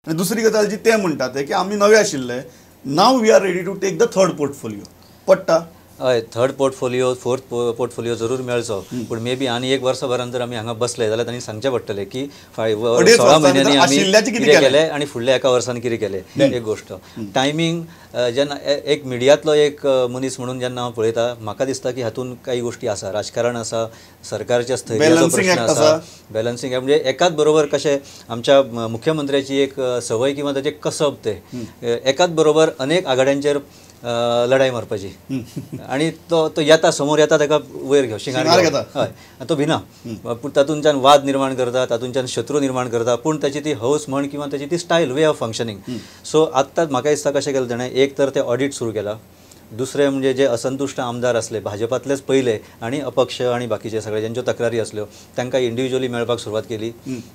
आनी दुसरी गजाल जी ते म्हणटात ते की आमी नवे आशिल्ले, now we are ready to take the third portfolio. पडटा? हय, थर्ड पोर्टफोलियो फोर्थ पोर्टफोलियो जरूर मेळचो, पूण मे बी आनी एक वर्सभरान जर आमी हांगा बसले जाल्यार तांणी सांगचें पडटलें की 16 म्हयन्यांनी आमी कितें केलें आनी फुडल्या एका वर्सान कितें केलें. एक गोश्ट टायमींग जेन्ना एक मिडियांतलो एक मनीस म्हणून जेन्ना हांव पळयता म्हाका दिसता की हातूंत काही गोश्टी आसा, राजकारण आसा, सरकारच्या स्थैर्याचो प्रश्न आसा, बॅलन्सिंग म्हणजे एकाच बरोबर कशें आमच्या मुख्यमंत्र्याची एक संवय किंवा ताचें कसब तें एकाच बरोबर अनेक आघाड्यांचेर लढाई मारपाची आनी तो तो येता समोर येता ताका वयर घेव शिंगार घेता, हय तो भिना, पूण तातूंतल्यान वाद निर्माण करता, तातूंतल्यान शत्रू निर्माण करता, पूण ताची ती हौस म्हण किंवा ताची ती style way of functioning. So आत्तां म्हाका दिसता कशें केलें ताणें, एक तर तें ऑडिट सुरू केलां, दुसरें म्हणजे जे असंतुश्ट आमदार आसले भाजपांतलेच पयले आनी अपक्ष आनी बाकीचे सगळे ज्यांच्यो तक्रारी आसल्यो तांकां इंडिविज्युअली मेळपाक सुरवात केली,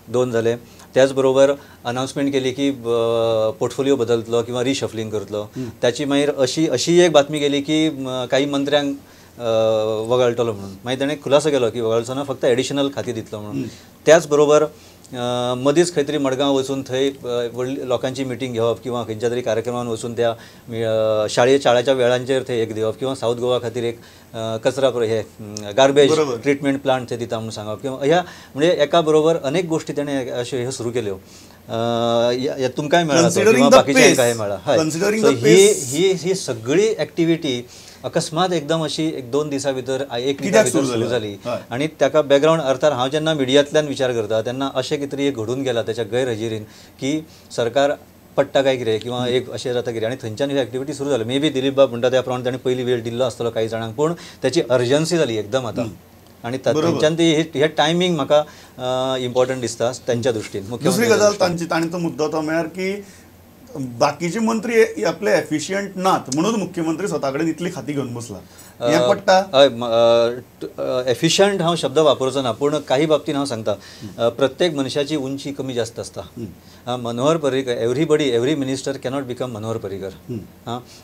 दोन जाले. त्याच बरोबर अनाउन्समेंट केली की पोर्टफोलियो बदलतलो किंवा रिशफलिंग करतलो. ताची मागीर अशी अशी एक बातमी गेली की काही मंत्र्यांक वगळटलो म्हणून, मागीर ताणें खुलासो केलो की वगळचो ना, फक्त एडिशनल खाती दितलो म्हणून. त्याच बरोबर मदींच खंय तरी मडगांव वचून थंय व्हडली लोकांची मिटींग घेवप किंवा खंयच्या तरी कार्यक्रमान वचून त्या शाळेच्या वेळांचेर थंय एक दिवप किंवा सावथ गोवा खातीर एक कचरा हे गार्बेज ट्रिटमेंट प्लांट थंय दिता म्हणून सांगप किंवा ह्या म्हणजे एका बरोबर अनेक गोश्टी ताणें अश्यो ह्यो सुरू केल्यो. तुमकांय मेळ्ळा किंवा बाकीच्यांकांय मेळ्ळा. हय, ही ही ही सगळी एक्टिविटी अकस्मात एकदम अशी एक दोन दिसां भितर एक विका भितर सुरू जाली आनी ताका बॅकग्रावंड अर्थात हांव जेन्ना मिडियांतल्यान विचार करता तेन्ना अशें कितें तरी एक घडून गेलां ताच्या गैरहजेरीन की सरकार पडटा काय कितें किंवा एक अशें जाता कितें आनी थंयच्यान ह्यो एक्टिविटी सुरू जाल्यो. मे बी दिलीप बाब म्हणटा त्या प्रमाणे ताणें पयलीं वेळ दिल्लो आसतलो काही जाणांक, पूण ताची अर्जन्सी जाली एकदम आतां आनी थंयच्यान ती हे टायमींग म्हाका इम्पॉर्टंट दिसता तांच्या दृश्टीन. दुसरी गजाल तांची तांणी तो मुद्दो तो म्हळ्यार की बाकीचे मंत्री आपले एफिशियंट नात म्हणून मुख्यमंत्री स्वता कडेन इतली खाती घेवन बसला, हें पडटा? हय, एफिशियंट हांव शब्द वापरचो ना, पूण काही बाबतीन हांव सांगता प्रत्येक मनशाची उंची कमी जास्त आसता. Manohar Parrikar, everybody every minister cannot become Manohar Parrikar.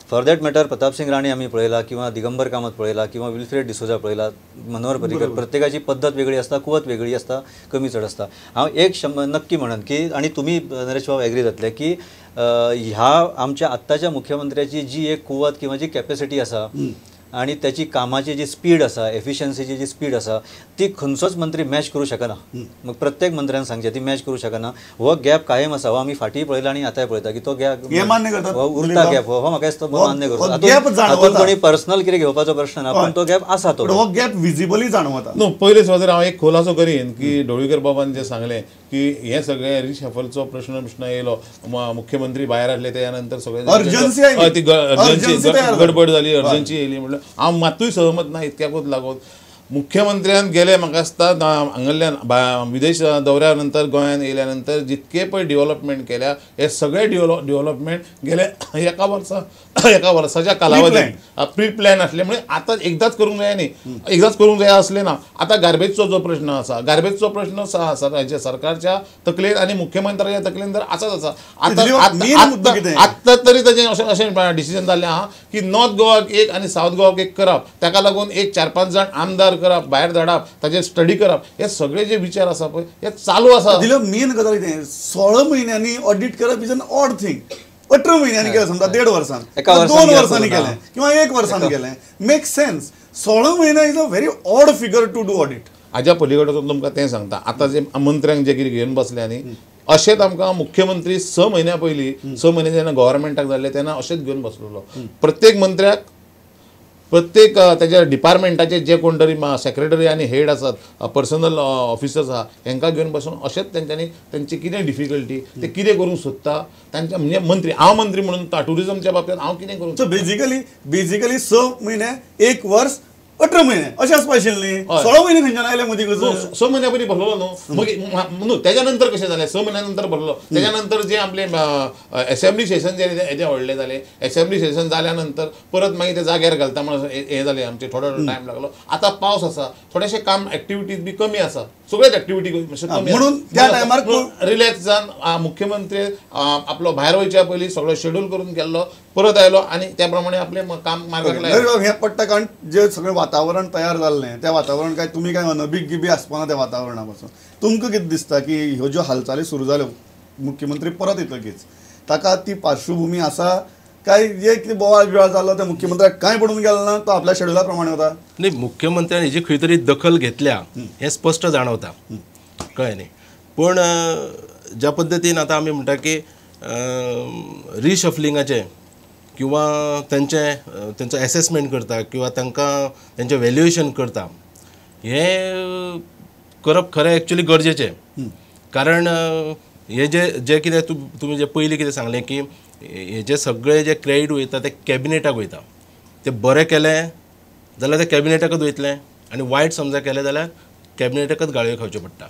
For that matter Pratapsingh Rane आमी पळयला किंवा दिगंबर कामत पळयला किंवा विल्फ्रेड डिसोजा पळयला, मनोहर पर्रीकर प्रत्येकाची पद्दत वेगळी आसता, कुवत वेगळी आसता, कमी चड आसता. हांव एक नक्की म्हणन की आनी तुमी नरेश बाब एग्री जातले की ह्या आमच्या आत्ताच्या मुख्यमंत्र्याची जी एक कुवत किंवा जी कॅपॅसिटी आसा आनी त्याची कामाची जी स्पीड आसा, एफिशियन्सीची जी स्पीड आसा ती खंयचोच मंत्री मॅच करूं शकना. मग प्रत्येक मंत्र्यान सांगचें ती मॅच करूं शकना. हो गॅप कायम आसा, हो आमी फाटीं पळयला आनी आतांय पळयता की तो गॅप उरता. गॅप हो म्हाका दिसता मान्य करता, हातूंत कोणी पर्सनल कितें घेवपाचो प्रश्न ना, पूण तो गॅप आसा, तो गॅप विजिबली जाणवता. न्हू पयले सुवातेर हांव एक खुलासो करीन की ढवळीकर बाबान जें सांगलें की हे सगळे रिशफलचो प्रश्न येयलो, मुख्यमंत्री भायर आसले त्या नंतर सगळे ती गडबड जाली, अर्जन्सी येयली. म्हणल्यार हांव मातूय सहमत ना इतक्याकूच लागून. मुख्यमंत्र्यान गेले म्हाका दिसता हांगल्ल्यान विदेश दौऱ्या नंतर गोंयान येयल्या नंतर जितके पळय डिवलपमेंट केल्या हे सगळे डिवलपमेंट गेले एका वर्साच्या कालावधीत प्री प्लॅन आसले. म्हणजे आतां एकदांच करूंक जाय न्ही, एकदांच करूंक जाय असलें ना. आतां गार्बेजचो जो प्रश्न आसा, गार्बेजचो प्रश्न राज्य सरकारच्या तकलेन आनी मुख्यमंत्र्याच्या तकलेन तर आसाच आसा. आतां आत्तां तरी ताजें अशें अशें डिसिजन जाल्लें आहा की नॉर्थ गोवाक एक आनी सावथ गोवाक एक करप, ताका लागून एक 4-5 जाण आमदार करप, भायर धाडप, ताजेर स्टडी करप, हे सगळे जे विचार आसा पळय हे चालू आसा. मेन गजाल कितें, 16 म्हयन्यांनी ऑडिट करप is an odd thing. 18 म्हयन्यांनी केलें समजा, 1.5 वर्सान, 2 वर्सांनी केलें किंवा 1 वर्सान केलें, मेक सेन्स. 16 म्हयने is a very odd figure to do audit. हाज्या पलीकडे तुमकां तें सांगता, आतां जे मंत्र्यांक जे कितें घेवन बसले न्ही अशेंच आमकां मुख्यमंत्री 6 म्हयन्या पयलीं 6 म्हयने जेन्ना गव्हर्मेंटाक जाल्ले तेन्ना अशेंच घेवन बसलेलो. प्रत्येक मंत्र्याक प्रत्येक ताच्या डिपार्टमेंटाचे जे कोण तरी सेक्रेटरी आनी हेड आसात, पर्सनल ऑफिसर्स आहा, हेंकां घेवन बसून अशेंच तेंच्यांनी तेंची कितें डिफिकल्टी, ते कितें करूंक सोदता तांच्या, म्हणजे मंत्री, हांव मंत्री म्हणून ट्युरिजमच्या बाबतींत हांव कितें करूंक. सो बेजिकली 6 म्हयने, 1 वर्स, 18 म्हयने अशें आसपा आशिल्लें न्ही. 16 म्हयने खंयच्यान आयले मदीं? 6 म्हयन्या पयलीं भरलेलो न्हू, मागीर न्हू तेज्या नंतर कशें जालें, 6 म्हयन्या नंतर भरलो. तेज्या नंतर जे आपले एसेंब्ली सेशन जे येदें व्हडलें जालें, एसेंब्ली सेशन जाल्या नंतर परत मागीर ते जाग्यार घालता म्हणून हें जालें आमचें, थोडो टायम लागलो. आतां पावस आसा, थोडेशें काम एक्टिविटीज बी कमी आसा, सगळेच एक्टिविटी कमी म्हणून त्या टायमार रिलॅक्स जावन मुख्यमंत्री आपलो भायर वयच्या पयलीं सगळो शेड्यूल करून गेल्लो, परत आयलो आनी त्या प्रमाणे आपलें काम मार्गाक लायलें. हें पडटा कारण जे सगळें वातावरण तयार जाल्लें त्या वातावरण काय तुमी काय अनभिज्ञ बी आसपाना त्या वातावरणा पासून तुमकां कितें दिसता की ह्यो ज्यो हालचाली सुरू जाल्यो मुख्यमंत्री परत येतकीच ताका ती पार्श्वभूमी आसा काय जे कितें बोवाळ बिवाळ जालो ते मुख्यमंत्र्याक कांय पडून गेलो ना, तो आपल्या शेड्युला प्रमाणे वता? न्ही, मुख्यमंत्र्यान हेजी खंय तरी दखल घेतल्या हें स्पश्ट जाणवता, कळ्ळें न्ही. पूण ज्या पद्दतीन आतां आमी म्हणटा की रिशफलिंगाचें किंवा तेंचें तेंचो एसेसमेंट करता किंवा तांकां तेंचें व्हॅल्युएशन करता, हें करप खरें एक्चुअली गरजेचें. कारण हे जे जे कितें तुमी जे पयलीं कितें सांगलें की हे जे सगळे जे क्रेडीट वयता ते कॅबिनेटाक वयता, ते बरें केलें जाल्यार ते कॅबिनेटाकच वयतलें आनी वायट समजा केलें जाल्यार कॅबिनेटाकच गाळयो खावच्यो पडटा.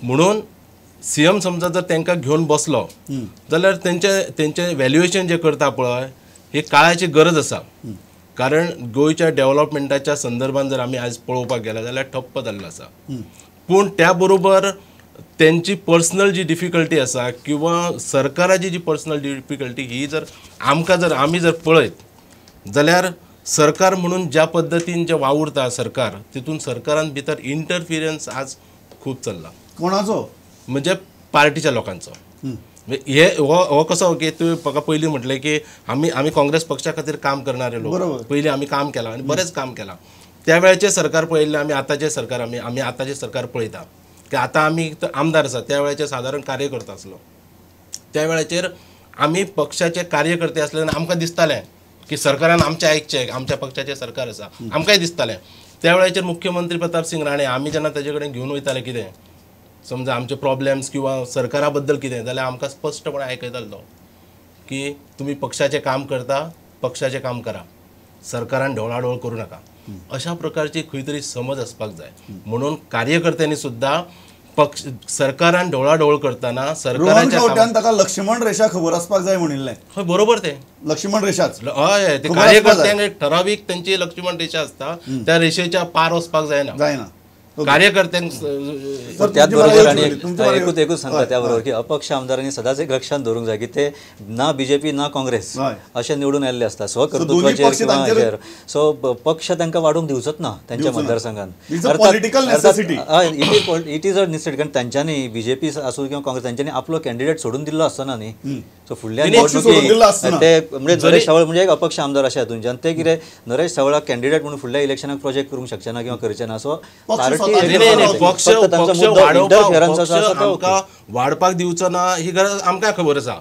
म्हणून सी एम समजा जर तांकां घेवन बसलो जाल्यार तेंचे तेंचें व्हॅल्युएशन जें करता पळय ही काळाची गरज आसा. कारण गोंयच्या डेव्हलपमेंटाच्या संदर्भान जर आमी आयज पळोवपाक गेले जाल्यार ठप्प जाल्लो आसा. पूण त्या बरोबर तेंची पर्सनल जी डिफिकल्टी आसा किंवा सरकाराची जी पर्सनल डिफिकल्टी ही जर आमकां जर आमी जर पळयत जाल्यार सरकार म्हणून ज्या पद्दतीन जे वावुरता सरकार तितून सरकारान भितर इंटरफिरन्स आज खूब चल्ला. कोणाचो? म्हणजे पार्टीच्या लोकांचो. हे हो कसो की तुवें म्हाका पयलीं म्हटलें की आमी आमी काँग्रेस पक्षा खातीर काम करणारे लोक, पयलीं आमी काम केलां आनी बरेंच काम केलां. त्या वेळाचें सरकार पळयल्लें आमी, आतांचें सरकार आमी आमी आतांचें सरकार पळयता की आतां आमी आमदार आसा, त्या वेळाचेर सादारण कार्यकर्ता आसलो. त्या वेळाचेर आमी पक्षाचे कार्यकर्ते आसले आनी आमकां दिसतालें की सरकारान आमचें आयकचें, आमच्या पक्षाचें सरकार आसा, आमकांय दिसतालें. त्या वेळाचेर मुख्यमंत्री प्रताप सिंग राणे आमी जेन्ना ताजे कडेन घेवन वयताले कितें समजा आमचे प्रॉब्लेम्स किंवा सरकारा बद्दल कितें जाल्यार आमकां स्पश्टपणे आयकयतालो तो की तुमी पक्षाचें काम करता, पक्षाचें काम करा, सरकारान ढवळाढवळ करूं नाका. अशा प्रकारची खंय तरी समज आसपाक जाय. म्हणून कार्यकर्त्यांनी सुद्दां पक्ष सरकारान ढवळाढवळ करतना सरकाराच्या ताका लक्ष्मण रेषा खबर आसपाक जाय म्हणिल्लें. हय बरोबर, तें लक्ष्मण रेषाच. हय, ते कार्यकर्त्यांक एक ठरावीक तेंची लक्ष्मण रेषा आसता, त्या रेषेच्या पार वचपाक जायना जायना कार्यकर्त्यांक. त्याच बरोबर आनी एकूच एकूच सांगता त्या बरोबर की अपक्ष आमदारांनी सदांच एक लक्षात दवरूंक जाय की ते ना बीजेपी ना काँग्रेस अशें निवडून आयिल्ले आसता स्वकर्तृत्वाचेर किंवा हेचेर. सो पक्ष तांकां वाडूंक दिवचोच ना तांच्या मतदारसंघान. It is a necessity, कारण तांच्यांनी बीजेपी आसूं किंवा काँग्रेस तांच्यांनी आपलो कॅन्डिडेट सोडून दिल्लो आसतना न्ही. सो फुडल्या निवडणुकीत ते म्हणजे नरेश सावळ म्हणजे एक अपक्ष आमदार अशें हातूंच्यान ते कितें नरेश सावळाक कॅन्डिडेट म्हणून फुडल्या इलेक्शनाक प्रोजेक्ट करूंक शकचे ना किंवा करचे ना. सो पक्ष वाडपाक दिवचो ना ही गरज आमकां खबर आसा,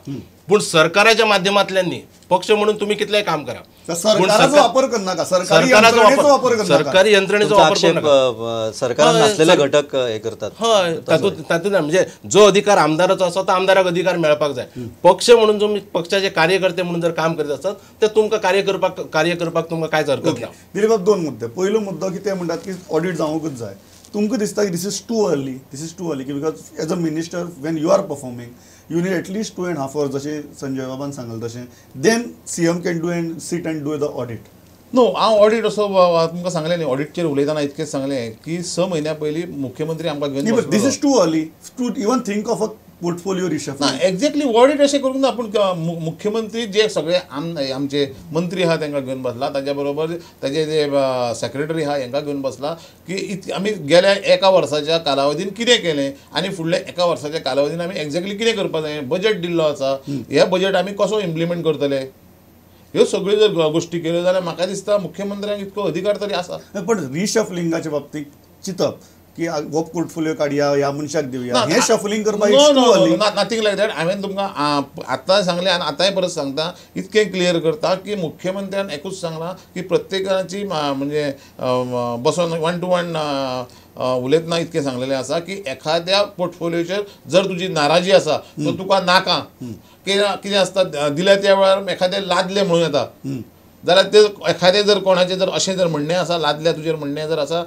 पूण सरकाराच्या माध्यमांतल्यान न्ही. पक्ष म्हणून तुमी कितलें काम करा, सरकाराचो वापर करनाका, सरकारी यंत्रणेचो वापर करनाका, सरकारान नासलेले घटक हे करतात. हय, तातूंत तातूंत म्हणजे जो अधिकार आमदाराचो आसा तो आमदाराक अधिकार मेळपाक जाय. पक्ष म्हणून तुमी पक्षाचे कार्यकर्ते म्हणून जर काम करीत आसत तर तुमकां कार्य करपाक तुमकां कांयच हरकत ना. दिलीप, दोन मुद्दे. पयलो मुद्दो की ते म्हणटात की ऑडिट जावंकूच जाय. तुमकां दिसता की this is too early, this is too early की because as a minister when you are performing you need at least 2.5 hours जशें संजय बाबान सांगलें तशें, then C M can do and sit and do the audit. No, हांव audit असो तुमकां सांगलें न्ही, ऑडिटचेर उलयतना इतकें सांगलें की 6 म्हयन्या पयलीं मुख्यमंत्री आमकां घेवन. This is too early to even think of a portfolio reshuffle. ना, एक्झॅक्टली ऑडिट अशें करूंक ना, पूण मुख्यमंत्री जे सगळे आमचे मंत्री आहा तांकां घेवन बसला, ताज्या बरोबर ताजे जे सेक्रेटरी आहा हांकां घेवन बसला की आमी गेल्या एका वर्साच्या कालावधीन कितें केलें आनी फुडल्या एका वर्साच्या कालावधीन आमी एक्झॅक्टली कितें करपाक जाय, बजेट दिल्लो आसा, हे बजेट आमी कसो इम्प्लिमेंट करतले, ह्यो सगळ्यो जर गोश्टी केल्यो जाल्यार म्हाका दिसता मुख्यमंत्र्यांक इतको अधिकार तरी आसा. पण रिशफलिंगाच्या बाबतींत चिंतप की हो पोर्टफोलिओ काडया, ह्या मनशाक दिवया, हें शफलिंग करपाक नथींग लायक that. हांवें तुमकां आतां सांगलें आनी आतांय परत सांगता, इतकें क्लियर करता की मुख्यमंत्र्यान एकूच सांगलां की प्रत्येकाची म्हणजे बसोन 1 to 1 उलयतना इतकें सांगलेलें आसा की एखाद्या पोर्टफोलियोचेर जर तुजी नाराजी आसा तर तुका नाका कितें आसता दिल्या त्या वेळार एखादें लादलें म्हणून येता जाल्यार ते एखादें जर कोणाचें जर अशें जर म्हणणें आसा, लादल्या तुजेर म्हणणें जर आसा,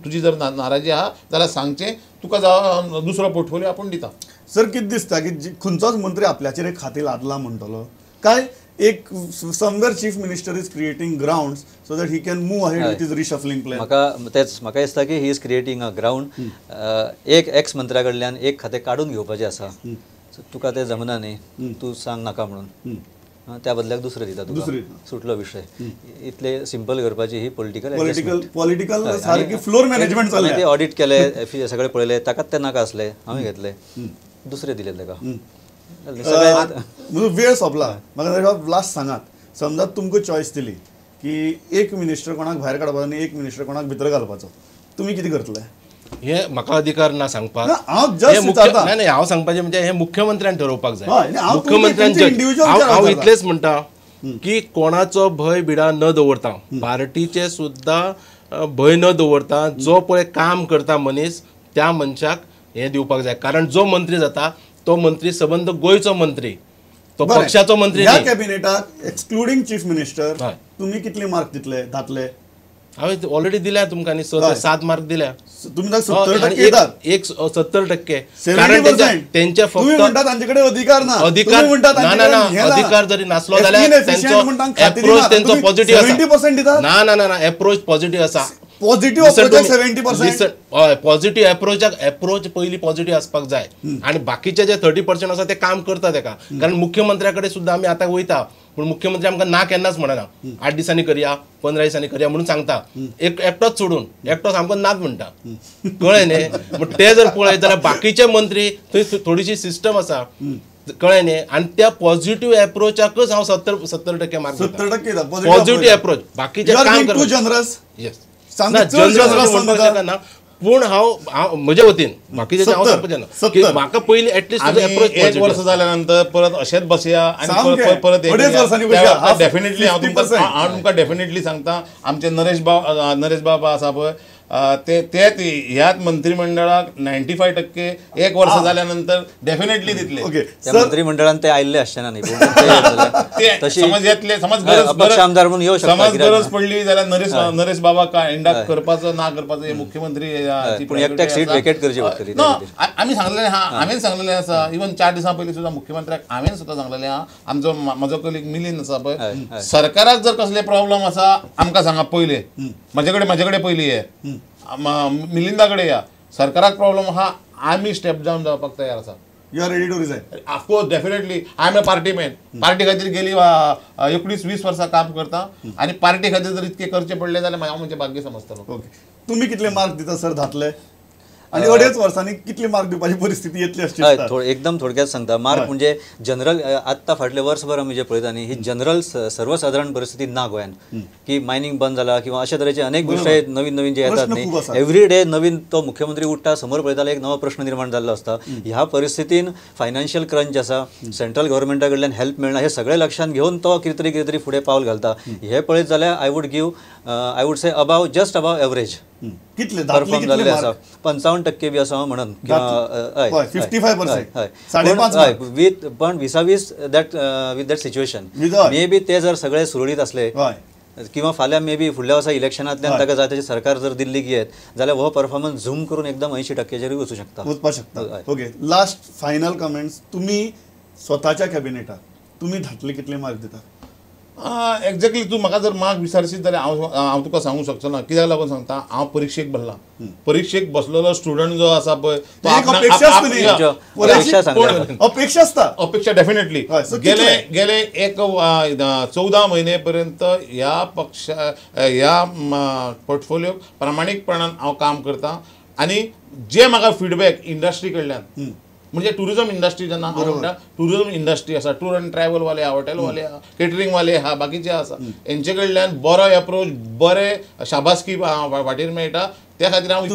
तुजी जर नाराजी आहा जाल्यार सांगचें, तुका जावं दुसरो पोर्टफोलियो आपूण दिता. सर, कितें दिसता की खंयचोच मंत्री आपल्याचेर एक खातें लादलां म्हणटलो काय एक somewhere chief minister is creating grounds so that he can move ahead with his reshuffling plan? म्हाका तेच म्हाका दिसता की he is creating a ground. एक एक्स मंत्र्या कडल्यान एक खातें काडून घेवपाचें आसा, तुका तें जमना न्ही, तूं सांग नाका म्हणून, त्या बदल्याक दुसरें दिता तुका, सुटलो विशय. इतले सिंपल करपाची ही पॉलिटिकल पॉलिटिकल सारकी फ्लोर मॅनेजमेंट चल्ल्या. ते ऑडिट केले, सगळे पळयले, ताकाच ते नाका आसले, हांवें घेतले, दुसरे दिले ताका. म्हजो वेळ सोंपला, म्हाका लास्ट सांगात, समजा तुमकां चॉयस दिली की एक मिनिस्टर कोणाक भायर काडपाचो आनी एक मिनिस्टर कोणाक भितर घालपाचो, तुमी कितें करतले? हे म्हाका अधिकार ना सांगपाक. हांव जस्ट विचारता. नाही हांव सांगपाचें म्हणजे हे मुख्यमंत्र्यान ठरोवपाक जाय. मुख्यमंत्र्यान हांव इतलेंच म्हणटा की कोणाचो भंय बिडा न दवरता, पार्टीचे सुद्दां भंय न दवरता, जो पळय काम करता मनीस त्या मनशाक हें दिवपाक जाय. कारण जो मंत्री जाता तो मंत्री सबंद गोंयचो मंत्री, तो पक्षाचो मंत्री. ह्या कॅबिनेटाक एक्सक्लुडींग चीफ मिनिस्टर तुम्ही कितले मार्क दितले धातले? हांवें ऑलरेडी दिल्या तुमकां न्ही 6 ते 7 मार्क दिल्या. तुमी 70% एक 70% कारण तेंच्या फक्त तांचे कडेन अधिकार ना. अधिकार ना ना ना अधिकार जरी नासलो जाल्यार तेंचो एप्रोच तेंचो पॉझिटिव्ह आसा. ना ना ना एप्रोच पॉझिटिव्ह आसा. Positive approach 70%. हय, पॉझिटिव्ह एप्रोच पयलीं पॉझिटिव्ह आसपाक जाय आनी बाकीचे जे 30% आसा ते काम करता तेका. कारण मुख्यमंत्र्या कडेन सुद्दां आमी आतां वयता पूण मुख्यमंत्री आमकां ना केन्नाच म्हणना, 8 दिसांनी करया 15 दिसांनी करया म्हणून सांगता. एक एकटोच सोडून एकटोच आमकां नाच म्हणटा, कळ्ळें न्ही? पूण ते जर पळयत जाल्यार बाकीचे मंत्री थंय थोडीशी सिस्टम आसा, कळ्ळें न्ही? आनी त्या पॉझिटिव्ह एप्रोचाकच हांव 70% मार्क 70% पॉझिटिव्ह एप्रोच. बाकीचे काम करप जनरस ना, जनरस म्हणपाक शकना पूण हांव म्हजे वतीन बाकीचे हांव सांगपाचें ना की म्हाका पयलीं एटलिस्ट एप्रोच. 1 वर्स जाल्या नंतर परत अशेंच बसया आनी परत डेफिनेटली हांव तुमकां डेफिनेटली सांगता, आमचे नरेश बाब आसा पळय ते ह्याच मंत्रिमंडळाक 95% 1 वर्स जाल्या नंतर डेफिनेटली दितले. मंत्रिमंडळान ते आयिल्ले आसचे ना न्ही, समज येतले, समज गरज आमदार म्हणून येवं शकता, समज गरज पडली जाल्यार नरेश बाबा एंड अप करपाचो ना करपाचो हे मुख्यमंत्री एकट्याक सीट वेकेट करची पडटली. आमी सांगलेलें आहा, हांवें सांगलेलें आसा, इवन 4 दिसां पयलीं सुद्दां मुख्यमंत्र्याक हांवें सुद्दां सांगलेलें आहा. आमचो म्हजो कलीग मिलिंद आसा पळय, सरकाराक जर कसले प्रॉब्लम आसा आमकां सांगा पयलें, म्हजे कडेन पयलीं ये, मिलिंदा कडेन या, सरकाराक प्रॉब्लम आहा आमी स्टेप डावन जावपाक तयार आसा. You are ready to resign? Of course definitely. I am a party man. Party खातीर गेली 19-20 वर्सां काम करता आनी पार्टी खातीर जर इतकें करचें पडलें जाल्यार हांव म्हजें भाग्य समजतलो. ओके, तुमी कितले मार्क दिता सर धातले आनी 2.5 वर्सांनी कितले मार्क दिवपाची परिस्थिती येतली आसची? एकदम थोडक्यात सांगता. मार्क म्हणजे जनरल आत्तां फाटले वर्सभर आमी जे पळयता न्ही, ही जनरल सर्वसाधारण परिस्थिती ना गोंयान की मायनिंग बंद जाला किंवा अशा तरेचे अनेक विशय नवीन नवीन जे येतात न्ही, एवरी डे नवीन तो मुख्यमंत्री उठ्ठा समोर पळयता एक नवो प्रश्न निर्माण जाल्लो आसता. ह्या परिस्थितीन फायनान्शियल क्रंच आसा, सेंट्रल गव्हर्मेंटा कडल्यान हेल्प मेळना, हे सगळें लक्षांत घेवन तो कितें तरी कितें तरी फुडें पावल घालता. हे पळयत जाल्यार I would give I would say above just above average कितले परफॉर्म जाल्ले आसा, 55% बी आसा हांव म्हणन. हय, विथ पण विसावीस that with that situation may be ते जर सगळे सुरळीत असले किंवा फाल्यां मे बी फुडल्या वर्सा इलेक्शनांतल्यान ताका जाय ताची सरकार जर दिल्लीक येत जाल्यार हो परफॉर्मन्स झूम करून एकदम 80%चेरूय वचूं शकता, वचपाक शकता. Okay, last final comments. तुमी स्वताच्या कॅबिनेटाक तुमी धातले कितले मार्क दिता? एक्झॅक्टली तूं म्हाका जर मार्क विचारशीत जाल्यार हांव तुका सांगूंक शकचो ना. कित्याक लागून सांगता, हांव परिक्षेक बसला, परिक्षेक बसलेलो स्टुडंट जो आसा पळय तो अपेक्षा आसता, अपेक्षा डेफिनेटली. गेले गेले एक 14 म्हयने पर्यंत ह्या पक्षा ह्या पोर्टफोलियोक प्रामाणीकपणान हांव काम करता आनी जे म्हाका फिडबॅक इंडस्ट्री कडल्यान, म्हणजे टुरिझम इंडस्ट्री जेन्ना हांव म्हणटा टुरिझम इंडस्ट्री आसा, टूर एंड ट्रॅव्हल वाले आहा, हॉटेल वाले आहा, केटरिंग वाले आहा, बाकीचे आसा, हेंचे कडल्यान बरो एप्रोच, बरे शाबासकी वाटेर मेळटा. त्या खातीर हांव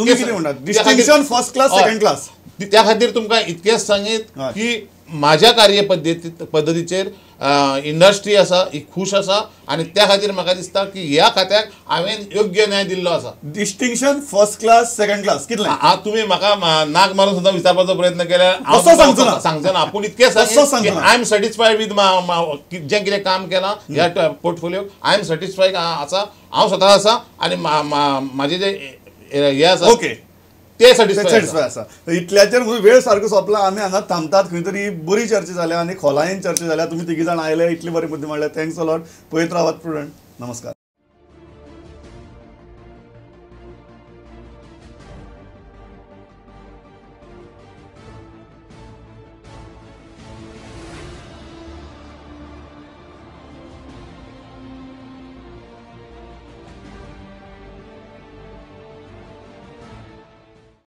distinction first class second class त्या खातीर तुमकां इतकेंच सांगीत की माझ्या कार्य पद्दतीचेर इंडस्ट्री आसा ही खूश आसा आनी त्या खातीर म्हाका दिसता की ह्या खात्याक हांवें योग्य न्याय दिल्लो आसा. Distinction first class second class कितले? तुमी म्हाका नाक मारून सुद्दां विचारपाचो प्रयत्न केल्यार हांव सांगचो ना, पूण इतकें सांगीत की I am satisfied with जें कितें काम केलां ह्या पोर्टफोलियोक, I am satisfied आसा, हांव स्वता आसा आनी म्हाजें जें हें आसा ओके ते सॅटिस्फाय आसा. इतल्याचेर वेळ सारको सोंपला. आमी हांगा थांबतात, खंय तरी बरी चर्चा जाल्या आनी खोलायेन चर्चा जाल्या. तुमी तिगी जाण आयले, इतले बरे मुद्दे मांडले, thanks a lot. पळयत रावात प्रुडंट. नमस्कार.